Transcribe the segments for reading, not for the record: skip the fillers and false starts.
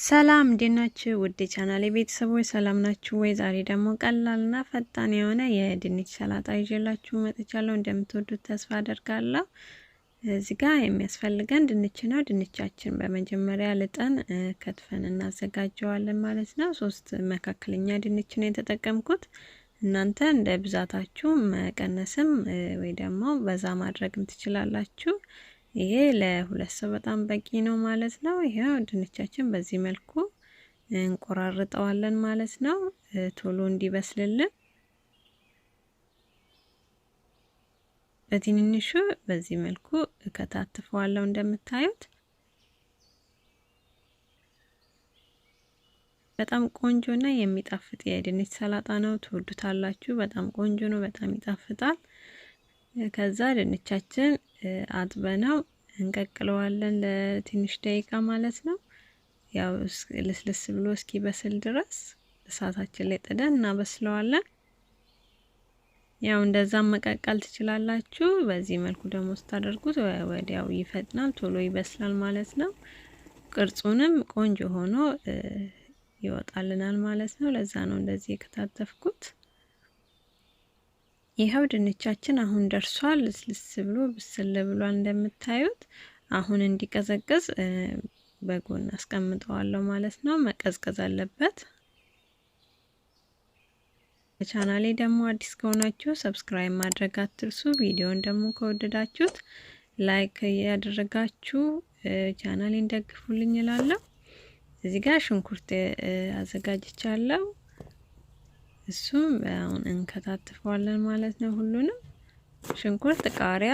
ሰላም እንዴት ናችሁ? ውድ ቻናሌ ቤተሰቦች ሰላም ናችሁ ወይ? ዛሬ ደግሞ ቀላልና ፈጣን የሆነ የድንች ሰላጣ ይዤላችሁ መጥቻለሁ። እንደምትወዱት ተስፋ አደርጋለሁ። እዚህ ጋር የሚያስፈልገን ድንች ነው። ድንቻችን በመጀመሪያ ልጠን ከትፈን እናዘጋጀዋለን ማለት ነው። 3 መካከለኛ ድንች ነው የተጠቀምኩት። እናንተ እንደ ብዛታችሁ መቀነስም ወይ ደግሞ በዛ ማድረግም ትችላላችሁ። ይሄ ለሁለት ሰው በጣም በቂ ነው ማለት ነው። ይሄው ድንቻችን በዚህ መልኩ እንቆራርጠዋለን ማለት ነው፣ ቶሎ እንዲበስልልን በትንንሹ በዚህ መልኩ እከታትፈዋለሁ እንደምታዩት። በጣም ቆንጆና የሚጣፍጥ የድንች ሰላጣ ነው። ትወዱታላችሁ። በጣም ቆንጆ ነው። በጣም ይጣፍጣል። ከዛ ድንቻችን አጥበነው እንቀቅለዋለን ለትንሽ ደቂቃ ማለት ነው። ያው ልስልስ ብሎ እስኪበስል ድረስ እሳታችን ላይ ጥደን እናበስለዋለን። ያው እንደዛ መቀቀል ትችላላችሁ። በዚህ መልኩ ደግሞ ስታደርጉት ወዲያው ይፈጥናል፣ ቶሎ ይበስላል ማለት ነው። ቅርጹንም ቆንጆ ሆኖ ይወጣልናል ማለት ነው። ለዛ ነው እንደዚህ የከታተፍኩት። ይኸው ድንቻችን አሁን ደርሷል። ልስልስ ብሎ ብስል ብሏል እንደምታዩት። አሁን እንዲቀዘቅዝ በጎን አስቀምጠዋለሁ ማለት ነው። መቀዝቀዝ አለበት። ቻናሌ ደግሞ አዲስ ከሆናችሁ subscribe ማድረግ አትርሱ። ቪዲዮን ደግሞ ከወደዳችሁት like ያደረጋችሁ ቻናሌን ደግፉልኝ እላለሁ። እዚህ ጋር ሽንኩርት አዘጋጅቻለሁ። እሱም አሁን እንከታትፈዋለን ማለት ነው። ሁሉንም ሽንኩርት፣ ቃሪያ፣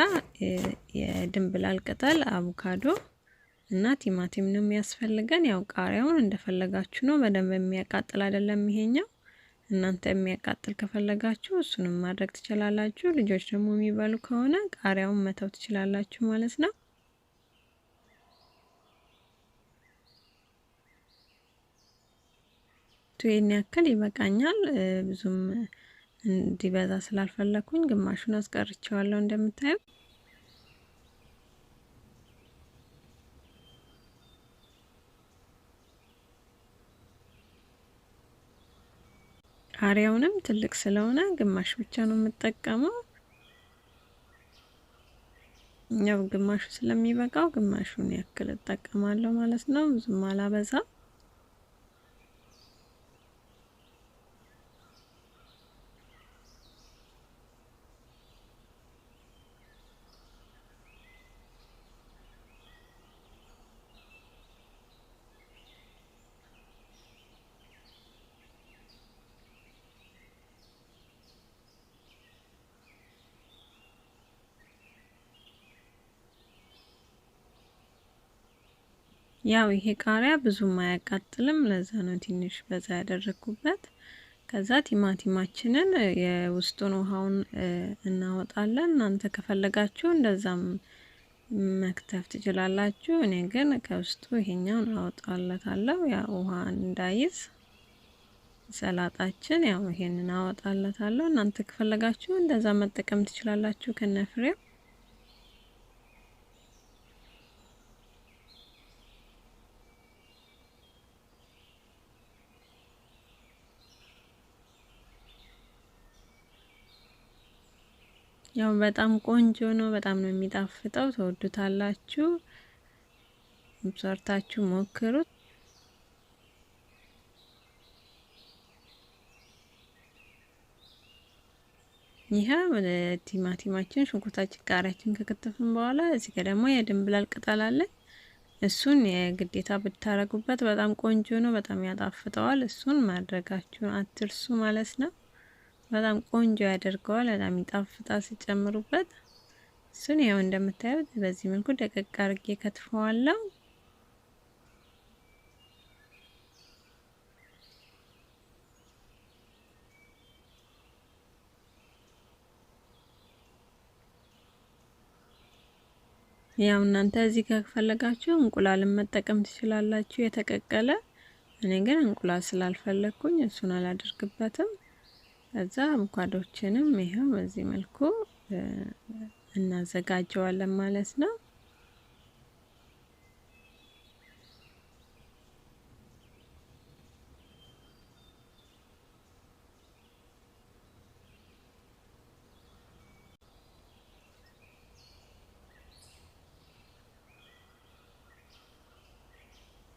የድንብላል ቅጠል፣ አቮካዶ እና ቲማቲም ነው የሚያስፈልገን። ያው ቃሪያውን እንደፈለጋችሁ ነው። በደንብ የሚያቃጥል አይደለም ይሄኛው። እናንተ የሚያቃጥል ከፈለጋችሁ እሱንም ማድረግ ትችላላችሁ። ልጆች ደግሞ የሚበሉ ከሆነ ቃሪያውን መተው ትችላላችሁ ማለት ነው። ይሄን ያክል ይበቃኛል። ብዙም እንዲበዛ ስላልፈለኩኝ ግማሹን አስቀርቼዋለሁ እንደምታዩ። ቃሪያውንም ትልቅ ስለሆነ ግማሽ ብቻ ነው የምጠቀመው። ያው ግማሹ ስለሚበቃው ግማሹን ያክል እጠቀማለሁ ማለት ነው። ብዙም አላበዛም። ያው ይሄ ቃሪያ ብዙም አያቃጥልም። ለዛ ነው ትንሽ በዛ ያደረኩበት። ከዛ ቲማቲማችንን የውስጡን ውሃውን እናወጣለን። እናንተ ከፈለጋችሁ እንደዛም መክተፍ ትችላላችሁ። እኔ ግን ከውስጡ ይሄኛውን አወጣለታለሁ፣ ያ ውሃ እንዳይዝ ሰላጣችን። ያው ይሄንን አወጣለታለሁ። እናንተ ከፈለጋችሁ እንደዛ መጠቀም ትችላላችሁ ከነፍሬው። ያው በጣም ቆንጆ ነው። በጣም ነው የሚጣፍጠው። ተወዱታላችሁ። ሰርታችሁ ሞክሩት። ይሄ ቲማቲማችን፣ ሽንኩርታችን፣ ቃሪያችን ከከተፍን በኋላ እዚህ ጋር ደግሞ የድንብላል ቅጠል አለ። እሱን የግዴታ ብታረጉበት በጣም ቆንጆ ነው። በጣም ያጣፍጠዋል። እሱን ማድረጋችሁን አትርሱ ማለት ነው። በጣም ቆንጆ ያደርገዋል። በጣም ይጣፍጣል ሲጨምሩበት። እሱን ያው እንደምታዩት በዚህ መልኩ ደቀቅ አድርጌ ከትፈዋለሁ። ያው እናንተ እዚህ ጋር ከፈለጋችሁ እንቁላልን መጠቀም ትችላላችሁ የተቀቀለ። እኔ ግን እንቁላል ስላልፈለኩኝ እሱን አላደርግበትም። ከዛ አቮካዶችንም ይሄው በዚህ መልኩ እናዘጋጀዋለን ማለት ነው።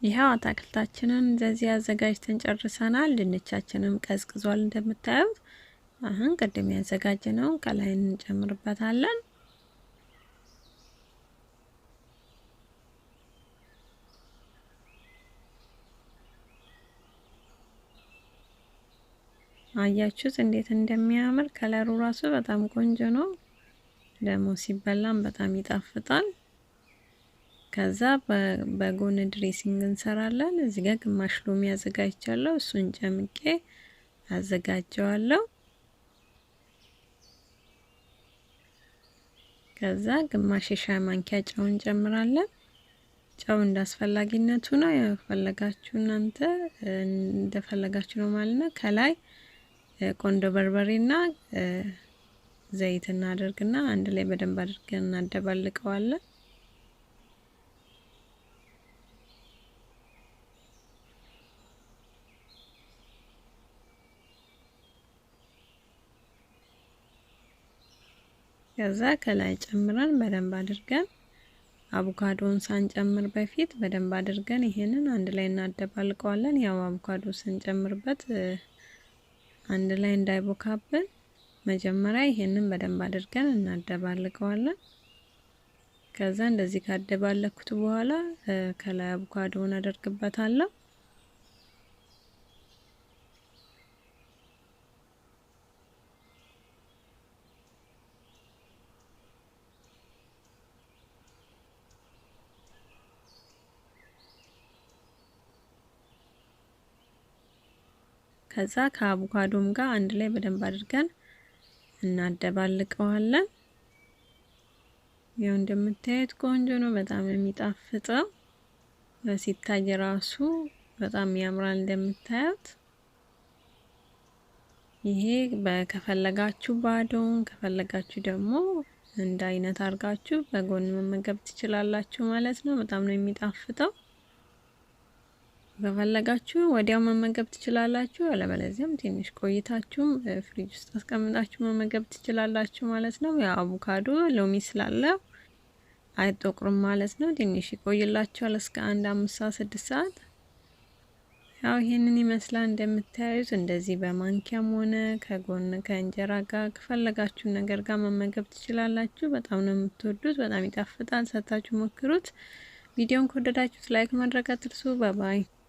ይኸው አታክልታችንን እንደዚህ አዘጋጅተን ጨርሰናል። ድንቻችንም ቀዝቅዟል እንደምታዩት። አሁን ቅድም ያዘጋጀነውን ከላይ እንጨምርበታለን። አያችሁት እንዴት እንደሚያምር ከለሩ ራሱ በጣም ቆንጆ ነው። ደግሞ ሲበላም በጣም ይጣፍጣል። ከዛ በጎን dressing እንሰራለን። እዚህ ጋር ግማሽ ሎሚ አዘጋጅቻለሁ። እሱን ጨምቄ አዘጋጀዋለሁ። ከዛ ግማሽ የሻይ ማንኪያ ጨው እንጨምራለን። ጨው እንዳስፈላጊነቱ ነው፣ የፈለጋችሁ እናንተ እንደፈለጋችሁ ነው ማለት ነው። ከላይ ቆንዶ በርበሬና ዘይት እናደርግና አንድ ላይ በደንብ አድርገን እናደባልቀዋለን። ከዛ ከላይ ጨምረን በደንብ አድርገን አቮካዶን ሳንጨምር በፊት በደንብ አድርገን ይሄንን አንድ ላይ እናደባልቀዋለን። ያው አቮካዶ ስንጨምርበት አንድ ላይ እንዳይቦካብን መጀመሪያ ይሄንን በደንብ አድርገን እናደባልቀዋለን። ከዛ እንደዚህ ካደባለኩት በኋላ ከላይ አቮካዶን አደርግበታለሁ። ከዛ ከአቮካዶም ጋር አንድ ላይ በደንብ አድርገን እናደባልቀዋለን። ያው እንደምታዩት ቆንጆ ነው፣ በጣም የሚጣፍጠው ሲታይ ራሱ በጣም ያምራል። እንደምታዩት ይሄ ከፈለጋችሁ ባዶውን ከፈለጋችሁ ደግሞ እንደ አይነት አድርጋችሁ በጎን መመገብ ትችላላችሁ ማለት ነው። በጣም ነው የሚጣፍጠው። ከፈለጋችሁ ወዲያው መመገብ ትችላላችሁ። አለበለዚያም ትንሽ ቆይታችሁም ፍሪጅ ውስጥ አስቀምጣችሁ መመገብ ትችላላችሁ ማለት ነው። ያው አቮካዶ ሎሚ ስላለው አይጠቁርም ማለት ነው። ትንሽ ይቆይላችኋል እስከ 1 5 ሰዓት 6 ሰዓት። ያው ይሄንን ይመስላል እንደምታዩት። እንደዚህ በማንኪያም ሆነ ከጎን ከእንጀራ ጋር ከፈለጋችሁ ነገር ጋር መመገብ ትችላላችሁ። በጣም ነው የምትወዱት። በጣም ይጣፍጣል። ሰርታችሁ ሞክሩት። ቪዲዮን ከወደዳችሁት like ማድረግ አትርሱ። Bye bye።